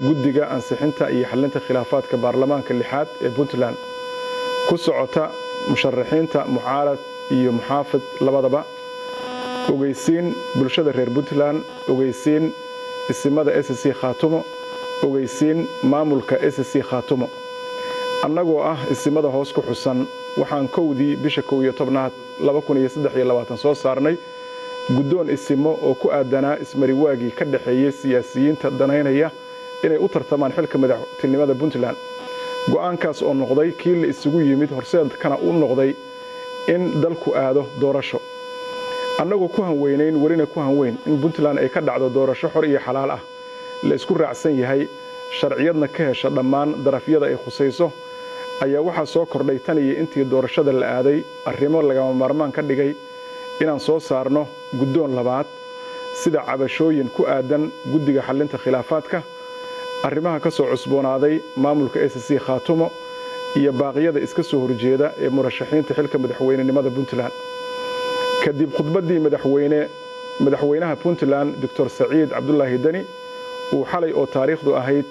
Guddiga Ansixinta iyo Xalinta Khilaafaadka Baarlamaanka lixaad ee Puntland, ku socota musharaxiinta mucaarad iyo muxaafid labadaba. Ogeysiin bulshada reer Puntland, ogeysiin isimada SSC Khaatumo, ogeysiin maamulka SSC Khaatumo. Annagoo ah isimada hoos ku xusan, waxaan 1dii bisha 11aad 2023 soo saarnay guddoon isimo oo ku aadanaa ismariwaagii ka dhexeeyey siyaasiyiinta danaynaya inay u tartamaan xilka madaxtinimada Puntland. Go'aankaas oo noqday kii la isugu yimid, horseedkana u noqday in dalku aado doorasho. Annagoo ku hanweynayn, welina ku hanweyn, in Puntland ay ka dhacdo doorasho xor iyo xalaal ah, la isku raacsan yahay, sharciyadna ka hesha dhammaan darafyada ay khusayso, ayaa waxaa soo kordhay tan iyo intii doorashada la aaday arrimo lagama maarmaan ka dhigay inaan soo saarno guddoon labaad, sida cabashooyin ku aadan Guddiga Xallinta Khilaafaadka, arrimaha ka soo cusboonaaday maamulka SSC Khaatumo iyo baaqyada iska soo horjeeda ee murashaxiinta xilka madaxweynenimada Puntland. Kadib khudbaddii madaxweynaha Puntland, Doctor Saciid Cabdulaahi Deni, uu xalay oo taariikhdu ahayd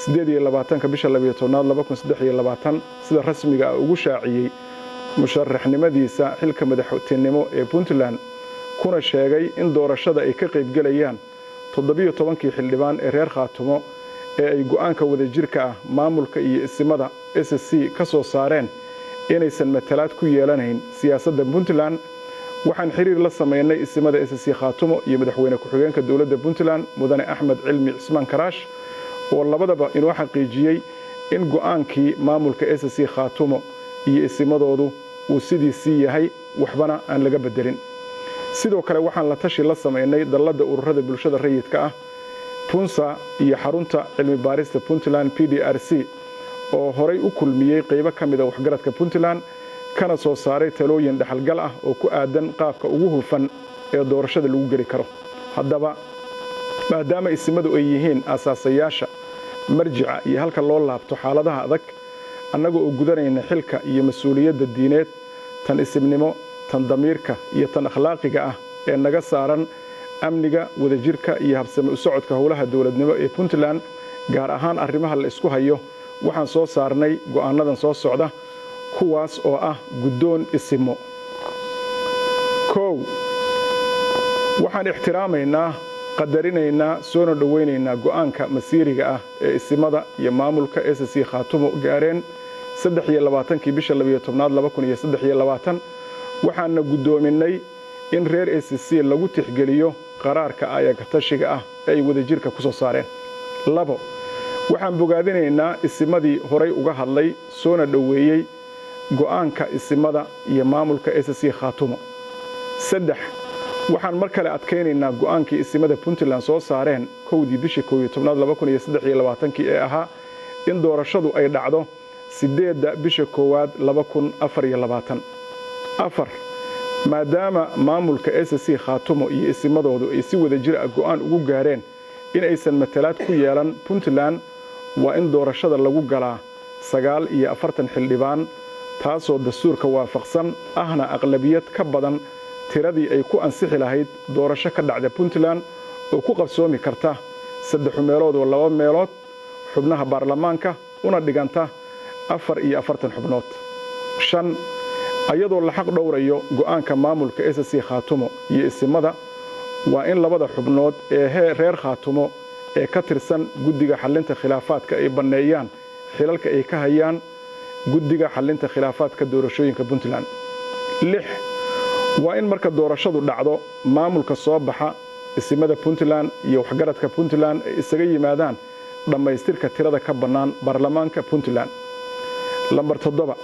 28-ka bisha 12aad 2023 sida rasmiga ah ugu shaaciyey musharaxnimadiisa xilka madaxtinimo ee Puntland, kuna sheegay in doorashada ay ka qaybgelayaan 17-kii xildhibaan ee reer Khaatumo ee ay go'aanka wadajirka ah maamulka iyo isimada SSC ka soo saareen inaysan matalaad ku yeelanayn siyaasadda Puntland, waxaan xiriir la samaynay isimada SSC Khaatumo iyo madaxweyne ku-xigeenka dowladda Puntland, Mudane Axmed Cilmi Cismaan Karaash, oo labadaba inoo xaqiijiyey in go'aankii maamulka SSC Khaatumo iyo isimadoodu uu sidiisii yahay, waxbana aan laga beddelin. Sidoo kale, waxaan la tashi la samaynay Dalladda Ururada Bulshada Rayidka ah PUNSA iyo Xarunta Cilmi Baarista Puntland PDRC, oo horay u kulmiyey qaybo ka mida waxgaradka Puntland, kana soo saaray talooyin dhexalgal ah oo ku aadan qaabka ugu hufan ee doorashada lagu geli karo. Haddaba, maadaama isimadu ay yihiin aasaasayaasha, marjica iyo halka loo laabto xaaladaha adag, annaga oo gudanayna xilka iyo mas-uuliyadda diineed, tan isimnimo, tan damiirka iyo tan akhlaaqiga ah ee naga saaran amniga, wadajirka iyo habsami u socodka howlaha dowladnimo ee Puntland, gaar ahaan arrimaha la isku hayo, waxaan soo saarnay go'aannadan soo socda, kuwaas oo ah guddoon isimo. 1. Waxaan ixtiraamaynaa, qadarinaynaa, soona dhowaynaynaa go'aanka masiiriga ah ee isimada iyo maamulka SSC Khaatumo gaareen 23-kii bisha 12aad 2023. Waxaana guddoominnay in reer SSC lagu tixgeliyo qaraarka ayagatashiga ah ee ay wadajirka ku soo saareen. 2. Waxaan bogaadinaynaa isimadii horay uga hadlay, soona dhoweeyey go'aanka isimada iyo maamulka SSC Khaatumo. 3. Waxaan mar kale adkaynaynaa go'aankii isimada Puntland soo saareen 1dii bishii 11aad 2023-kii ee ahaa in doorashadu ay dhacdo 8-da bisha 1aad 2024. 4. Maadaama maamulka SSC Khaatumo iyo isimadoodu ay si wadajir ah go'aan ugu gaareen in aysan matalaad ku yeelan Puntland, waa in doorashada lagu galaa 49 xildhibaan, taasoo dastuurka waafaqsan, ahna aqlabiyad ka badan tiradii ay ku ansixi lahayd doorasho ka dhacda Puntland oo ku qabsoomi karta saddex meelood oo laba meelood xubnaha baarlamaanka, una dhiganta 44 xubnood. 5. Ayadoo la xaq dhowrayo go'aanka maamulka SSC Khaatumo iyo isimada, waa in labada xubnood ee reer Khaatumo ee ka tirsan Guddiga Xallinta Khilaafaadka ay banneeyaan xilalka ay ka hayaan Guddiga Xallinta Khilaafaadka Doorashooyinka Puntland. 6. Waa in marka doorashadu dhacdo, maamulka soo baxa, isimada Puntland iyo waxgaradka Puntland ay isaga yimaadaan dhammaystirka tirada ka bannaan baarlamaanka Puntland. Lambar 7.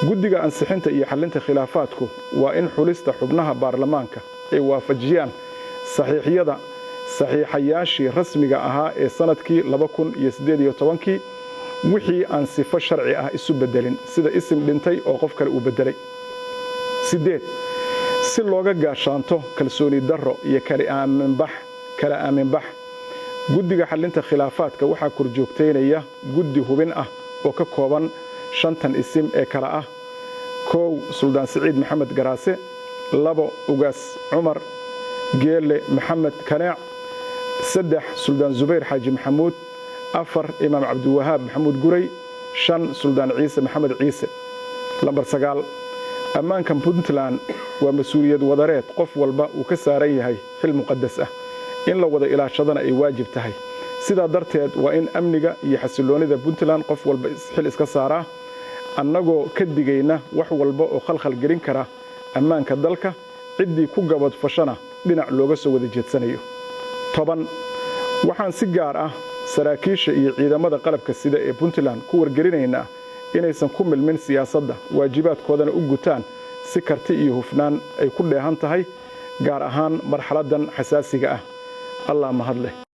Guddiga Ansixinta iyo Xallinta Khilaafaadku waa in xulista xubnaha baarlamaanka ay waafajiyaan saxiixyada saxiixayaashii rasmiga ahaa ee sannadkii 2018-kii, wixii aan sifo sharci ah isu beddelin, sida isim dhintay oo qof kale uu beddelay. 8. Si looga gaashaanto kalsooni darro iyo kala aaminbax, Guddiga Xallinta Khilaafaadka waxaa korjoogtaynaya guddi hubin ah oo ka kooban shantan isim ee kala ah: 1. Suldaan Siciid Maxamed Garaase. 2. Ugaas Cumar Geele Maxamed Kaneec. 3. Suldaan Zubayr Xaaji Maxamuud. 4, Imaam Cabdiwahaab Maxamuud Guray. 5, Suldaan Ciise Maxamed Ciise. Lambar 9, ammaanka Puntland waa mas-uuliyad wadareed qof walba uu ka saaran yahay xil muqadas ah, in la wada ilaashadana ay waajib tahay. Sidaa darteed waa in amniga iyo xasilloonida Puntland qof walba xil iska saaraa, annagoo ka digayna wax walba oo khalkhal gelin kara ammaanka dalka, ciddii ku gabadfashana dhinac looga soo wada jeedsanayo. 10, waxaan si gaar ah saraakiisha iyo ciidamada qalabka sida ee Puntland ku wargelinaynaa inaysan ku milmin siyaasadda, waajibaadkoodana u gutaan si karti iyo hufnaan ay ku dheehan tahay, gaar ahaan marxaladdan xasaasiga ah. Allah mahad leh.